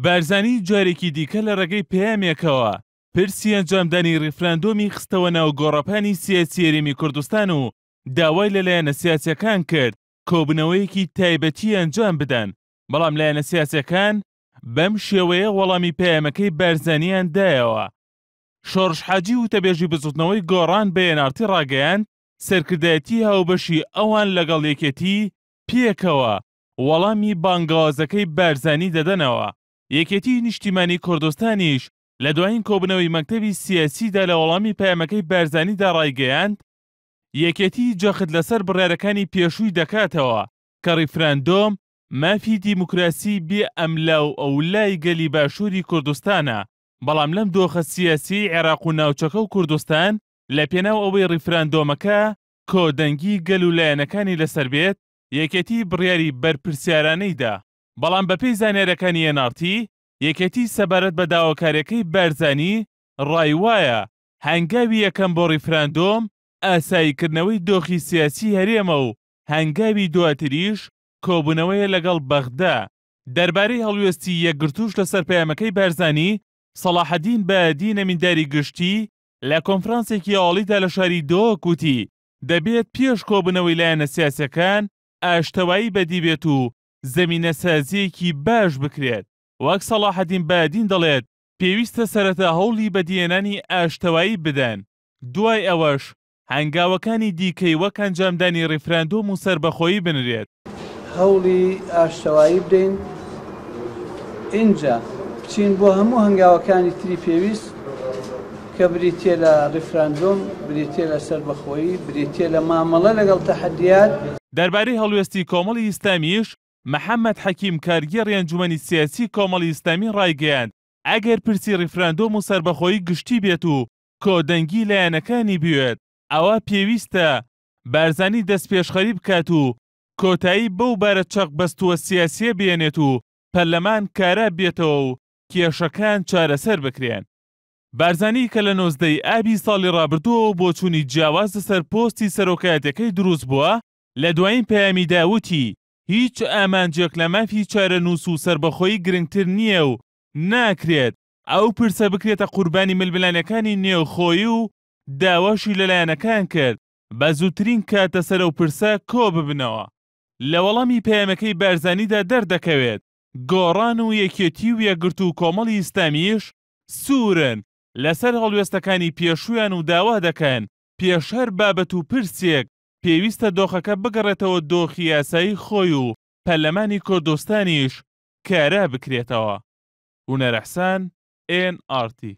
بارزانی جارێکی دیکە لە ڕێگەی پەیامێکەوە پرسی ئەنجامدانی ڕیفراندۆمی خستەوە ناو گۆڕەپانی سیاسی هەرێمی کوردستان و داوای لە لایەنە سیاسیەکان کرد کۆبوونەوەیەکی تایبەتی ئەنجام بدەن، بەڵام لایەنە سیاسیەکان بەم شێوەیە وەڵامی پەیامەکەی بارزانیان دایەوە. شۆڕش حاجی وتەبێژی بزوتنەوەی گۆڕان بە ئێن ئاڕ تی ڕاگەیاند، سەرکردایەتی هاوبەشی ئەوان لەگەڵ یەکێتی پێکەوە وەڵامی بانگەوازەکەی بارزانی دەدەنەوە. یەکێتیی نیشتیمانیی کوردستانیش لە دوایین کۆبوونەوەی مەکتەبی سیاسیدا لە وەڵامی پەیامەکەی بارزانیدا ڕایگەیاند، یەکێتی جەخت لەسەر بڕیارەکانی پێشووی دەکاتەوە کە ڕیفراندۆم مافی دیموکراسی بێ ئەملا و ئەولای گەلی باشووری کوردستانە، بەڵام لەم دۆخە سیاسییەی عێراق و ناوچەکە و کوردستان لە پێناو ئەوەی ڕیفراندۆمەکە کۆدەنگی گەل و لایەنەکانی لەسەر بێت، یەکێتی بڕیاری بەرپرسیارانەی دا. بەڵام بەپێی زانیارییەکانی ئێن ئاڕ تی، یەکێتی سەبارەت بە داواکارییەکەی بارزانی ڕای وایە هەنگاوی یەکەم بۆ ڕیفراندۆم ئاساییکردنەوەی دۆخی سیاسی هەرێمە و هەنگاوی دواتریش کۆبوونەوەیە لەگەڵ بەغدا. دەربارەی هەڵوێستی یەکگرتووش لەسەر پەیامەکەی بارزانی، سەڵاحەدین بایەدین ئەمینداری گشتی لە کۆنفرانسێکی هەواڵیدا لە شاری دهۆک وتی، دەبێت پێش کۆبوونەوەی لایەنە سیاسیەکان ئاشتەوایی بەدی بێت و زەمینەسازییەکی باش بکرێت. وەک سەڵاحەدین بایەدین دەڵێت، پێویستە سەرەتا هەوڵی بەدیهێنانی ئاشتەوایی بدەن، دوای ئەوەش هەنگاوەکانی دیکەی وەک ئەنجامدانی ڕیفراندۆم و سەربەخۆیی بنرێت. هەوڵی ئاشتەوایی بدەین، ئینجا بچین بۆ هەموو هەنگاوەکانی تری پێویست کە بریتییە لە ڕیفراندۆم، بریتییە لە سەربەخۆیی، بریتییە لە مامەڵە لەگەڵ تەحەدیات. دەربارەی هەڵوێستی کۆمەڵی ئیسلامیش، محەمەد حەکیم کارگێڕی ئەنجومەنی سیاسی کۆمەڵی ئیسلامی ڕایگەیاند، ئەگەر پرسی ڕیفراندۆم و سەربەخۆیی گشتی بێت و کۆدەنگی لایەنەکانی بوێت، ئەوا پێویستە بارزانی دەستپێشخەری بکات و کۆتایی بەو بارە چەقبەستووە سیاسییە بهێنێت و پەرلەمان کارا بێتەوە و کێشەکان چارەسەر بکرێن. بارزانی کە لە 19 ی ئابی ساڵی ڕابردووەوە بۆچوونی جیاواز لەسەر پۆستی سەرۆکایەتیەکەی دروست بووە، لە دوایین پەیامیدا وتی، هیچ ئامانجێک لە مافی چارەنووس و سەربەخۆیی گرنگتر نییە و ناکرێت ئەو پرسە بکرێتە قوربانی ململانێکانی نێوخۆیی و داواشی لە لایەنەکان کرد بە زووترین کات لەسەر ئەو پرسە کۆببنەوە. لە وەڵامی پەیامەکەی بارزانیدا دەردەکەوێت گۆڕان و یەکێتی و یەکگرتوو و کۆمەڵی ئیسلامیش سوورن لەسەر هەڵوێستەکانی پێشوویان و داوا دەکەن پێش هەر بابەت و پرسێک پێویستە دۆخەکە بگەڕێتەوە دۆخی یاسایی خۆی و پەرلەمانی کوردستانیش کارا بکرێتەوە. هونەر ئەحسان، ئێن ئاڕ تی.